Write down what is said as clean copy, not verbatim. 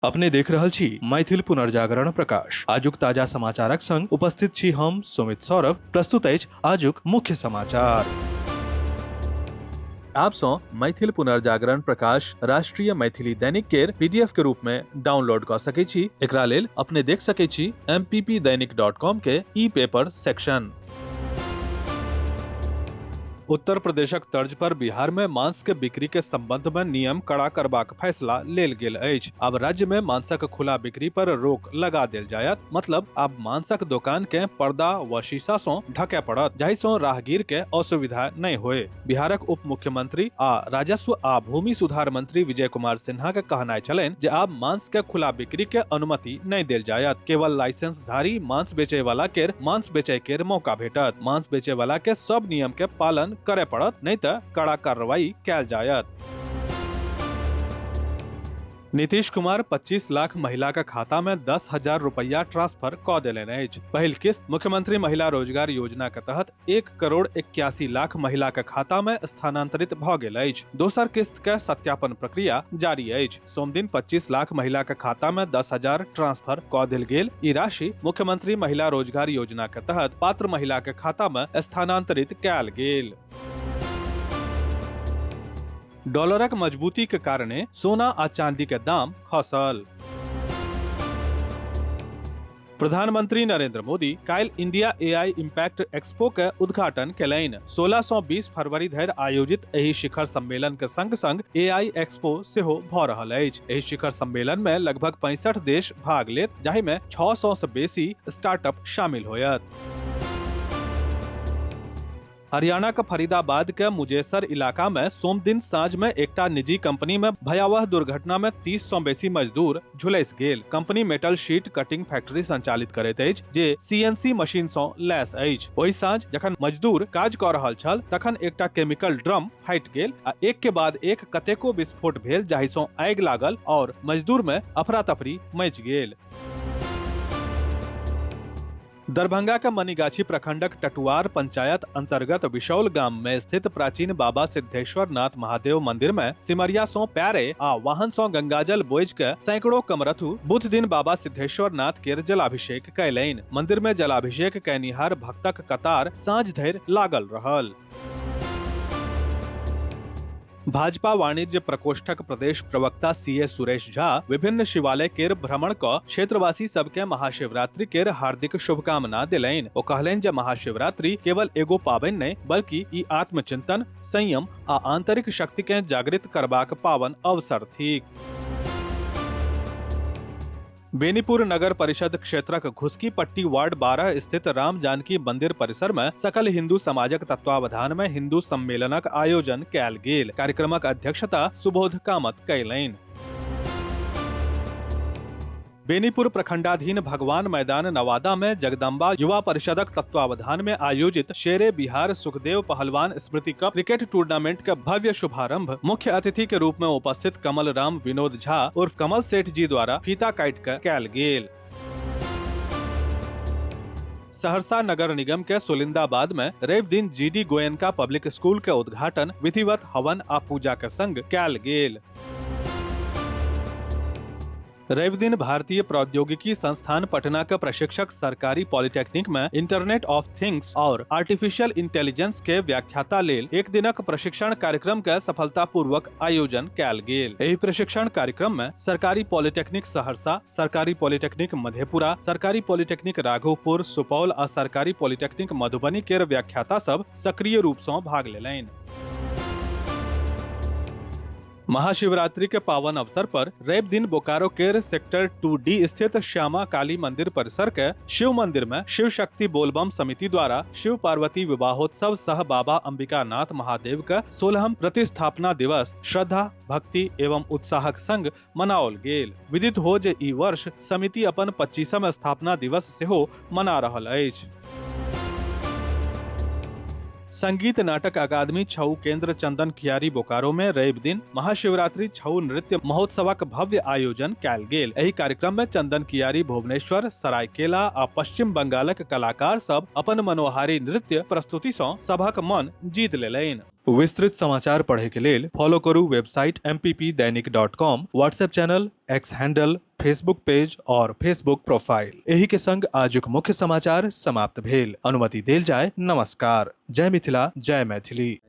अपने देख रहल छी मैथिल पुनर्जागरण प्रकाश। आजुक ताजा समाचारक संग उपस्थित छी हम सुमित सौरभ। प्रस्तुत अछि आजुक मुख्य समाचार। आप सँ मैथिल पुनर्जागरण प्रकाश राष्ट्रीय मैथिली दैनिक केर पीडीएफ के रूप में डाउनलोड कऽ सकै छी। एकरा लेल अपने देख सकै छी mppdainik.com के ई पेपर सेक्शन। उत्तर प्रदेशक तर्ज पर बिहार में मांस के बिक्री के संबंध में नियम कड़ा करबाक फैसला लेल गेल अछि। आब राज्य में मांसक खुला बिक्री पर रोक लगा देल जायत। मतलब आब मांसक दोकान के पर्दा व शीशा सं ढके पड़त, जाहि सं राहगीर के असुविधा नहि होय। बिहारक उप मुख्यमंत्री आ राजस्व आ भूमि सुधार मंत्री विजय कुमार सिन्हा के कहनाइ छलनि जे आब मांस के खुला बिक्री के अनुमति नहि देल जायत। केवल लाइसेंसधारी मांस बेचय वाला केर मांस बेचय केर मौका भेटत। मांस बेचय वाला के सब नियम के पालन करे पड़त, नहि तऽ कड़ा कार्रवाई कयल जायत। नीतीश कुमार 25 लाख महिला के खाता में 10,000 रुपया ट्रांसफर क देलनि अछि। पहिल किस्त मुख्यमंत्री महिला रोजगार योजना के तहत 1 करोड़ 81 लाख महिला के खाता में स्थानांतरित भ गेल अछि। दोसर किस्त के सत्यापन प्रक्रिया जारी अछि। सोमदिन 25 लाख महिला के खाता में 10,000 ट्रांसफर क देल गेल। ई राशि मुख्यमंत्री महिला रोजगार योजना के तहत पात्र महिला के खाता में स्थानांतरित कयल गेल। डॉलरक मजबूती के कारणे सोना आ चांदी के दाम खसल। प्रधानमंत्री नरेंद्र मोदी काल्हि इंडिया एआई इम्पैक्ट एक्सपो के उद्घाटन केलनि। 16 सँ 20 फरवरी धरि आयोजित एहि शिखर सम्मेलन के संग संग एआई एक्सपो सेहो भऽ रहल अछि। एहि शिखर सम्मेलन में लगभग 65 देश भाग लेत, जाहि में 600 सँ बेसी स्टार्टअप शामिल होयत। हरियाणा के फरीदाबाद के मुजेसर इलाका में सोमदिन साँझ में एकटा निजी कंपनी में भयावह दुर्घटना में 30 सँ बेसी मजदूर झुलसि गेल। Company metal sheet cutting factory संचालित करैत अछि, जे सीएनसी मशीन सँ लैस अछि। ओहि साँझ जखन मजदूर काज कऽ रहल छल, तखन एकटा केमिकल ड्रम फाटि गेल आ एक के बाद एक कतेको विस्फोट भेल, जाहि सँ आगि लागल और मजदूर में अफरा तफरी मचि गेल। दरभंगा के मनीगाछी प्रखंडक टटुआर पंचायत अंतर्गत विशौल गाम में स्थित प्राचीन बाबा सिद्धेश्वर नाथ महादेव मंदिर में सिमरिया सो प्यारे आ वाहन सो गंगाजल बोझ के सैकड़ों कमरथु बुध दिन बाबा सिद्धेश्वर नाथ केर जलाभिषेक कयलनि। मंदिर में जलाभिषेक कयनिहार भक्तक कतार साँझ धरि लागल रहल। भाजपा वाणिज्य प्रकोष्ठक प्रदेश प्रवक्ता सी ए सुरेश झा विभिन्न शिवालय केर भ्रमण क क्षेत्रवासी सबके महाशिवरात्रि केर हार्दिक शुभकामना देलनि। ओ कहलनि जे महाशिवरात्रि केवल एगो पाबनि नहि, बल्कि ई आत्मचिंतन, संयम आ आंतरिक शक्ति के जागृत करबाक पावन अवसर थिक। बेनीपुर नगर परिषद क्षेत्रक घुसकी पट्टी वार्ड 12 स्थित राम जानकी मंदिर परिसर में सकल हिंदू समाजक तत्वावधान में हिंदू सम्मेलनक आयोजन कयल गेल। कार्यक्रमक अध्यक्षता सुबोध कामत कयलनि। बेनीपुर प्रखंडाधीन भगवान मैदान नवादा में जगदम्बा युवा परिषदक तत्वावधान में आयोजित शेरे बिहार सुखदेव पहलवान स्मृति कप क्रिकेट टूर्नामेंट के भव्य शुभारंभ मुख्य अतिथि के रूप में उपस्थित कमल राम विनोद झा उर्फ कमल सेठ जी द्वारा फीता काटि के कयल गेल। सहरसा नगर निगम के सोलिंदाबाद में रवि दिन जीडी गोयनका पब्लिक स्कूल के उद्घाटन विधिवत हवन आ पूजा के संग कयल गेल। रवि दिन भारतीय प्रौद्योगिकी संस्थान पटना के प्रशिक्षक सरकारी पॉलिटेक्निक में इंटरनेट ऑफ थिंग्स और आर्टिफिशियल इंटेलिजेंस के व्याख्याता लेल एक दिनक प्रशिक्षण कार्यक्रम के सफलतापूर्वक आयोजन कयल गेल। एहि प्रशिक्षण कार्यक्रम में सरकारी पॉलिटेक्निक सहरसा, सरकारी पॉलिटेक्निक मधेपुरा, सरकारी पॉलिटेक्निक राघोपुर सुपौल आ सरकारी पॉलिटेक्निक मधुबनी केर व्याख्याता सब सक्रिय रूप सँ भाग लेलनि। महाशिवरात्रि के पावन अवसर पर रवि दिन बोकारो केर सेक्टर 2D स्थित श्यामा काली मंदिर परिसर के शिव मंदिर में शिव शक्ति बोलबम समिति द्वारा शिव पार्वती विवाहोत्सव सह बाबा अंबिका नाथ महादेव के 16 प्रतिस्थापना दिवस श्रद्धा, भक्ति एवं उत्साहक संग मनाओल गेल। विदित हो जे ई वर्ष समिति अपन 25म स्थापना दिवस सेहो मना रहल अछि। संगीत नाटक अकादमी छऊ केंद्र चंदन कियारी बोकारो में रवि दिन महाशिवरात्रि छऊ नृत्य महोत्सवक भव्य आयोजन कयल गेल। एहि कार्यक्रम में चंदन कियारी भुवनेश्वर, सरायकेला आ पश्चिम बंगालक कलाकार सब अपन मनोहारी नृत्य प्रस्तुति सँ सभक मन जीत लेलनि। विस्तृत समाचार पढ़े के लेल फॉलो करू website mppdainik.com, WhatsApp channel, X handle, Facebook page और फेसबुक प्रोफाइल। एही के संग आजुक मुख्य समाचार समाप्त भेल। अनुमति देल जाय। नमस्कार। जय मिथिला, जय मैथिली।